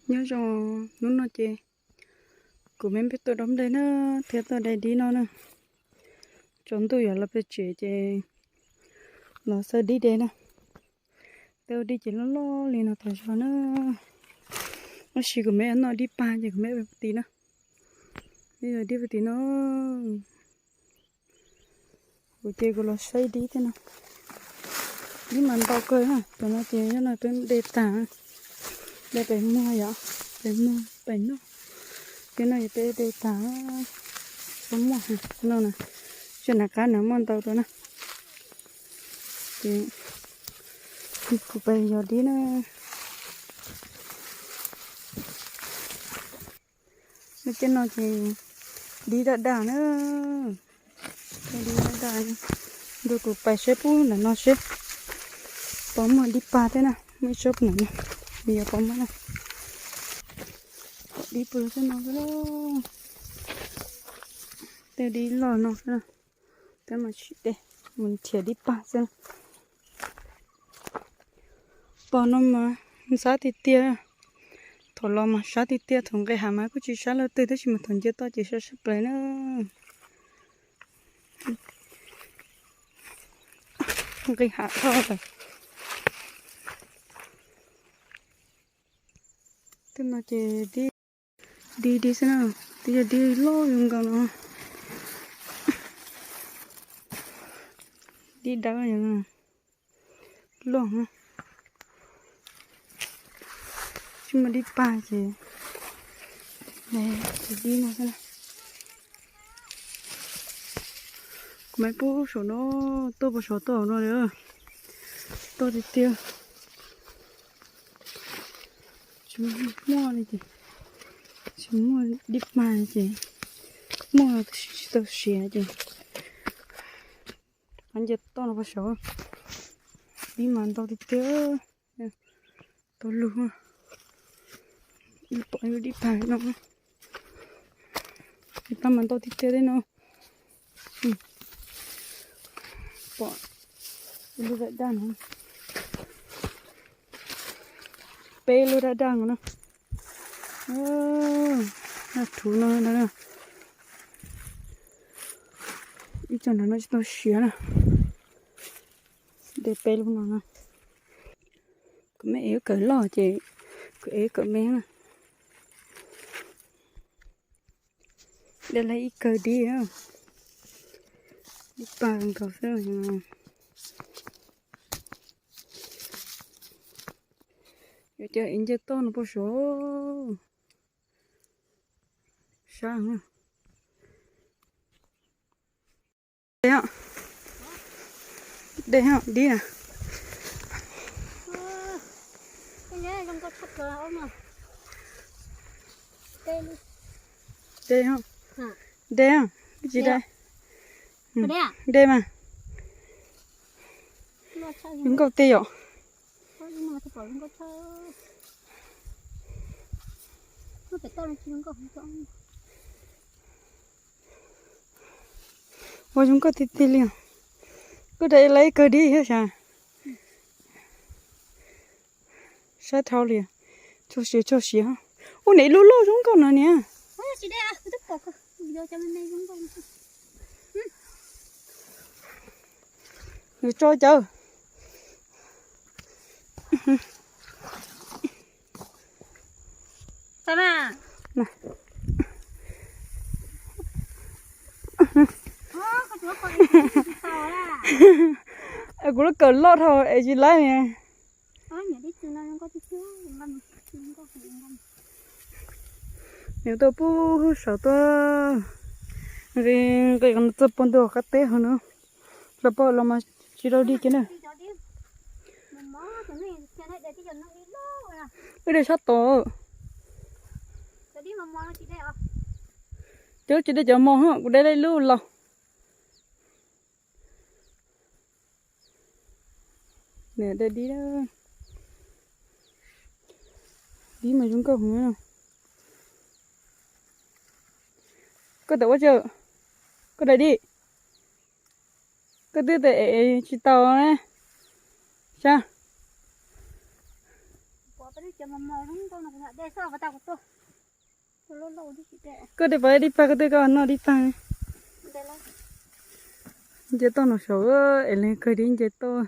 Nyob zoo, hnub no ces kuv me peb tuaj dob nplej na, thiab tuaj de dib no na. Tsaus ntuj yuav los pem tsev ces los xawb dib de na. Tej ua dib ces loj loj li no tas zog na. Tab sis kuv me noj dib pag ces kuv me pem tim na. Dib pag tim no. Kuv ces kuv los saib dib thiab no. Dib mas ntau kawg na, cov no ces yog no twb de tag. De pem muag yom, pem muag pem noj. Ces no yog peb de tag, tsis muaj no na. Tsis na qab na muaj ntau rau na. Ces kuv pem yog dib na. Tej no ces dib daj daj na. Dib daj daj. Nrog kuv pais saib pub ntawm no seb puas muaj dib pag thiab na. Muaj ib tsob ntawm no, nws yuav puas muaj na. Pom dib pw xwb no xwb. Tej dib loj no xwb na. Tab mas tsis de, mus nrhiav dib pag xwb na. Pom no mas sab tiag tiag. Thaum los mas sab tiag tiag, thaum nqis hav mas kuj tsis sab leej twg, tab sis mas thaum nce toj ces sab sab plaws na. Nqis hav dhau lawm. Tej no ces dib, dib dib xwb na, twb yog dib loj zoo nkaus no. Dib dawb loj, tsis muaj dib pag ces, ces dib no xwb na. Kuv me pub saum no, tuaj puas saum tuaj no li, tuaj tiag tiag. Tsis muaj li ces, tsis muaj dib pag ces, muaj tsis tau siav ces, qab nce toj no puas saum, dib mas ntau tiag tiag. Tau lug, pom ib lub dib pag no, tab mas ntau tiag tiag li no. Pom ib lub daj daj no, peb lub daj daj no na. Daj rhuv no na. Ib co nrad no tsis tau siav na. De peb lub no na. Kuv me ev lub kawm loj ces kuv ev lub kawm me na. De lawm ib kawm dib, dib pag nkaus xwb. Yuav coj ev nce toj no puas sav, sab. De, de dib na. De, de, tsis de, de mas. Zoo nkauj tiag yom. Ua zoo nkauj tiag tiag li os. Kuj de lawm ib kawm dib thiab sas. Sab dhau li, txog siav txog siav. Ua niam ib lub loj zoo nkauj no niam. Nws tso cawv. Kuv lub kawm loj dhau es tsis laib. Nws tuaj pub saum tuaj, nqis nqis txog puag ntua qab teb hauv no. Los pom los mas tsis rau dig kiag na. Wb de sab tod. Cov tsis de cov mos, kuv de lawm ib lub laus. Niam de dib, dib mas zoo nkauj heev. Koj tawm ua tsaug, koj daim dib, koj twb tawm ev tsis tau na. Sab. Koj de pov dib pag ko twg koj noj dib pag. Nce toj no saud es leeg kawg dib nce toj.